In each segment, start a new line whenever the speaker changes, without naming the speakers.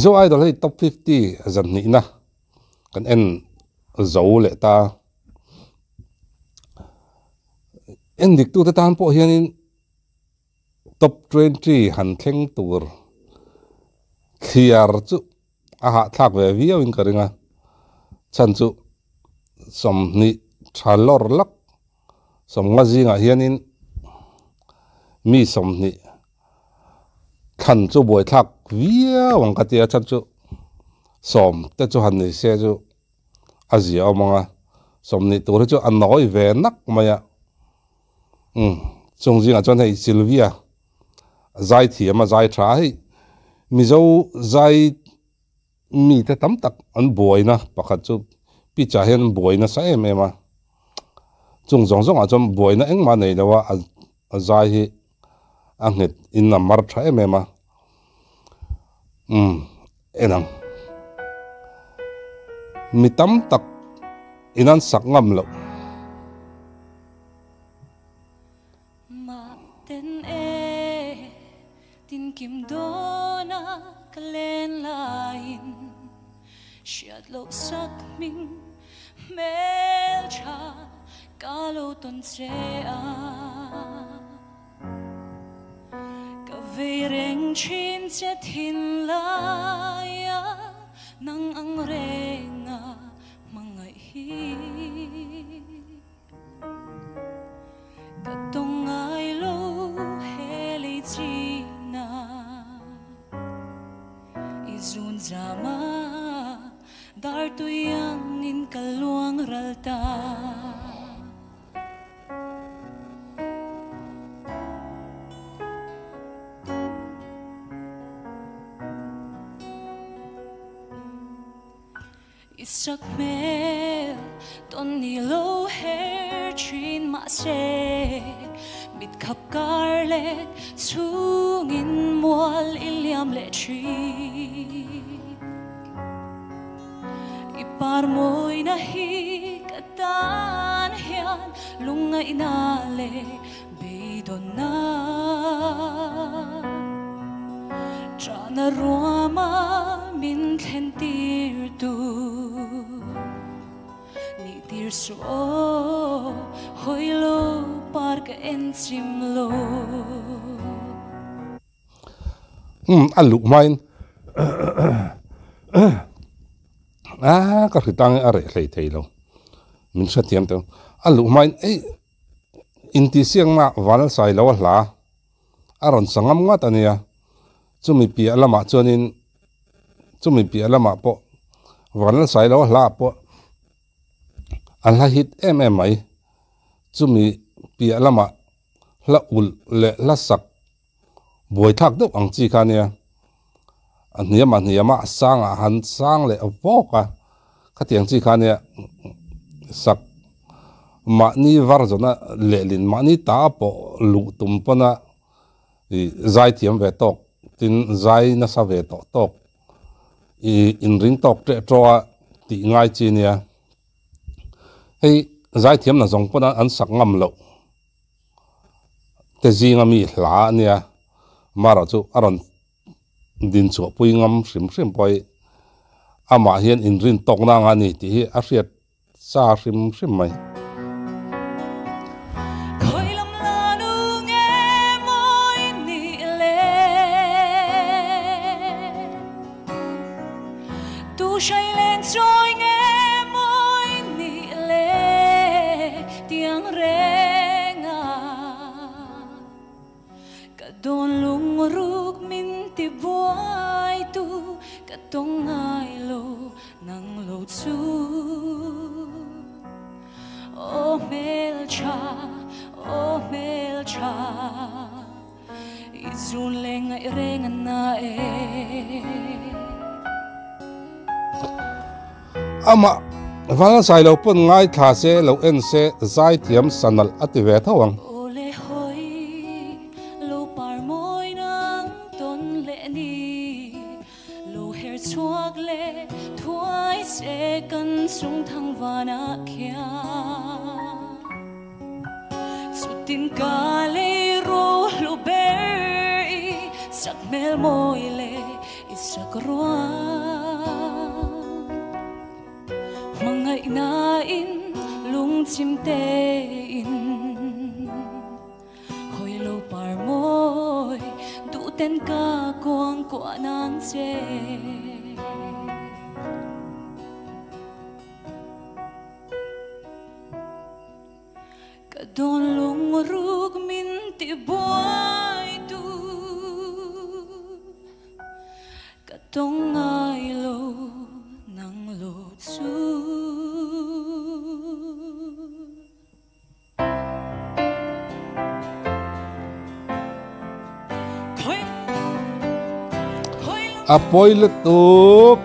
Mizo Idol hei top 50 zan hnihna kan en zo leh ta. En dik tute tan pawh hianin top 20 han thleng tur thliar chu a hahthlak ve viau in ka ring a. Chhan chu 20 tha lawr lak 50 zingah hianin mi 20 thlan chu buaithlak viau ang ka tia chhan chu 10 te chu han ni se chu a zia awm anga 20 tur hi chu a nawi ve nak mai a. Chung zingah chuan hei Sylvia zai thiam a zai tha hei Mizo zai mi te tam tak an buaina pakhat chu pitch ah hian an buaina sa em em a. Chung zawng zawngah chuan buaina engmah nei lo a a zai hi a nghet in a mar tha em em a. En ang. Mi tam tak in an sak ngam loh.
Ma ten e tin kim dona ka len lain hriat loh sak hming hmel tha ka lo tawn che a. Ka vei reng thin che thin laia nang ang renga hmangaih hi. Ka tawng ngai lo he lei china i zun zama dar tui angin ka luang ral ta. I sak hmel tawn ni lo her thin mah se mit khap kar lek chungin mual i liam leh thin. I par mawina hi ka tan hian lungngaihna leh beidawnna. Chana ruama min thlen tir tu ni tir su o hoi lo par ka en chim lo.
A luh hmain a ka hritang a reh hlei thei lo. Min hrethiam tawh. A luh hmain ei intihsiakna val sai lo a hla a rawn sa ngam ngat a nia. Chumi piah lamah chuanin chumi piah lamah pawh val sai lo a hla ah pawh a hla hit em em mai. Chumi piah lamah hla ulh leh hla sak buaithlak deuh ang chi kha ania. A hniamah hniamah a sangah han sang leh vawk a, khatiang chi kha ania sak mahni version a lehlin mahni ta pawh luh tum pawna ih zai thiam ve tawk tin zai nasa ve tawh tawk ih inring tawk teh tawh a tih ngai chi ania. Hei zai thiam na zawng pawna an sak ngam loh te zinga mi hla ania marawh chu a rawn din chhuah pui ngam hrim hrim pawh hi amah hian inrin tawk na anga ni tih hi a hriat sa hrim hrim mai.
Khawi lam la nu nge mawi nih le tu hrai len chawi nge mawi nih le tiang renga ka dawn lung ruk min ti buai tu ka tawng ngai lo nang lo chu aw hmel tha aw hmel tha i zun leh ngaih reng a na e.
Amah val zai lo pawn ngaithla se lo en se zai thiam sa nalh a ti ve tho ang.
Aw le hawi lo par mawi nang tawn leh ni lo her chhuak leh thuai se kan chung thang vanah khian chutin ka lei ro hlu ber i sak hmel mawi leh i Sakruang Mangainain lungchimtein Hoi lo par mawi duhten ka kuangkuah nang che. Ka dawn lungruk min ti buai tu Ka tawng ngai lo nang lo chu.
A pawi lutuk.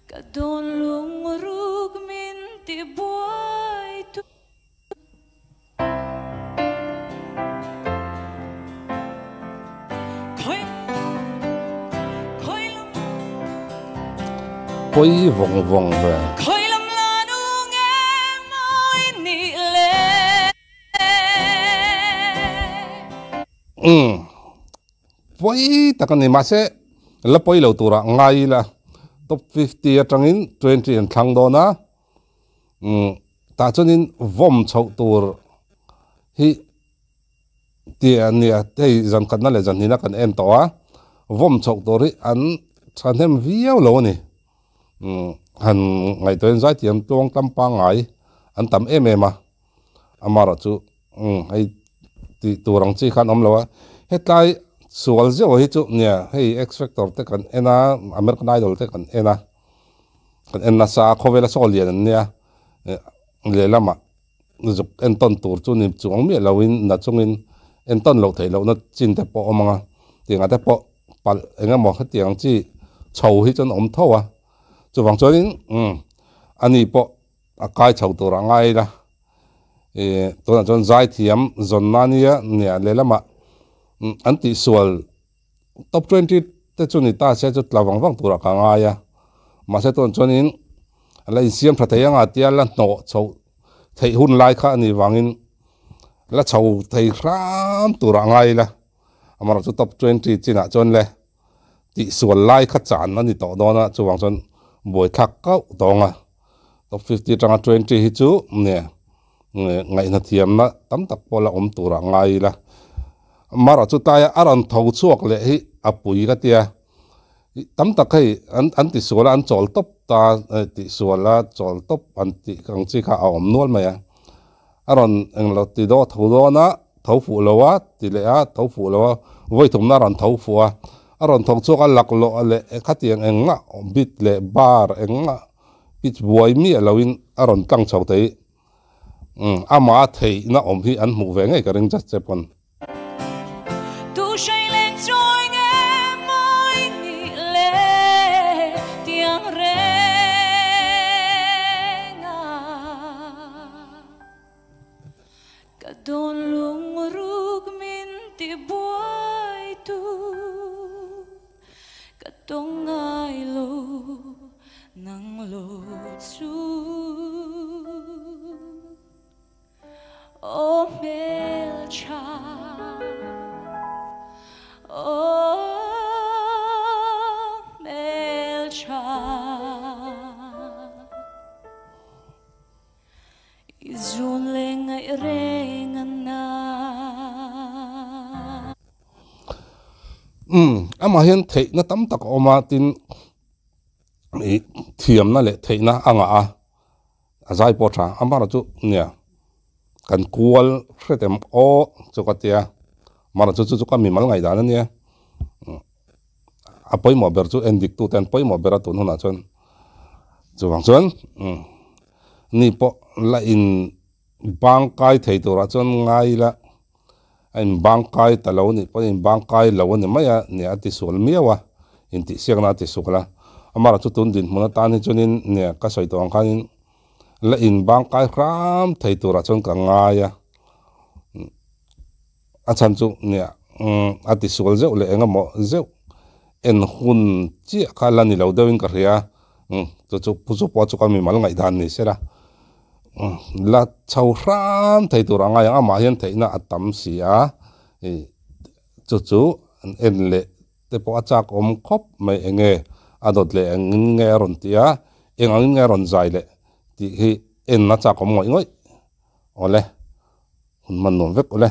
Ka dawn lungruk min ti buai tu.
Pawi vawng vawng ve. Umm. Pawi tak a ni. Mahse, la pawi lo turah ngai ila top 50 atangin 20 an thlang dawn a. Umm tah chuanin vawm chhoh tur hi tih a nia hei zan khatna leh zan hnihna kan en tawh a. Vawm chhoh tur hi an thahnem viau lo a ni. Umm han ngaihtuahin zaithiam tluang tlam pangngai an tam em em a. Amaherawh chu umm hei tih tur ang chi khan awm lo a, hetlai sual zeuh hi chu nia hei X Factor te kan en a, American Idol te kan en a, kan en nasa a khawvela saw lian an nia lehlamah zuk entawn tur chu ni chuang miah loin na chungin entawn loh theih lohna chin te pawh a awm ang a, tiangah te pawh palh eng emaw hetiang chi chho hi chuan a awm tho a, chuvang chuanin umm ani pawh. A kai chho tur a ngai ila ih tunah chuan zaithiam zawn na nia nia lehlamah an tihsual top 20 te chu ni ta se chu tla vang vang turah ka ngai a mahse tunah chuanin a la insiam tha thei anga tia la hnawh chho theih hun lai kha a nih vangin la chho thei hram turah a ngai ila amaherawhchu top 20 chinah chuan le tihsual lai kha chan a ni tawh dawn a chuvang chuan buaithlak kauh tawng a top 50 atanga 20 hi chu nge ngaihna thiamna tam tak pawh la awm turah ngai ila amaherawh chu tlai a rawn tho chhuak leh hi a pui ka tia tam tak hei an an tisual a an chawl tawp ta tihsual a chawl tawp an tih ang chi kha a awm nual mai a a rawn englo ti daw tho dawn a tho fuh lo a ti leh a tho fuh lo a vawi thumna a rawn tho fuh a a rawn tho chhuak a laklawh leh khatiang engmah bit leh bar engmah pitch buai miah loin a rawn tlang chho thei umm amah a theihna awm hi an hmuh ve ngei ka ring just che pawn.
Ka dawn lungruk min ti buai tu Ka tawng ngai lo nang lo chu Aw hmeltha Aw hmeltha. I zun leh ngaih reng a na.
Umm, amah hian theihna tam tak a awm a, tin ih thiamna leh theihna a ngah a, a zai pawh a tha. Amaherawh chu nia kan kual hret em aw chu ka tia, amaherawh chu chu chu ka mimal ngaihdan a nia. A pawimawh ber chu en dik tute an pawimawh ber a tun hunah chuan chuvang chuan umm. Ni pawh la in bang kai thei turah chuan ngai ila a in bang kai ta lo nih pawh in bang kai lo a ni mai a nia a ti sual miau a intihsiakna a ti sual a amaherawh chu tun dinhmun atan hi chuanin nia ka sawi tawh ang khanin la in bang kai hram thei turah chuan ka ngai a. A chhan chu nia a tisual zeuh leh eng emaw zeuh en hun chiah kha la ni lo deuhin ka hria. Chu chu pu chu pawh chu ka mimal ngaihdan ni sela. La chho hram thei tur a ngai ang amah hian theihna a tam si a. Chu chu an en leh te pawh a chak awm khawp mai eng nge a dawt leh engin nge a rawn ti a, eng angin nge a rawn zai leh tih hi en a chak awm ngawih ngawih. Awle, hun hman nuam vek awle.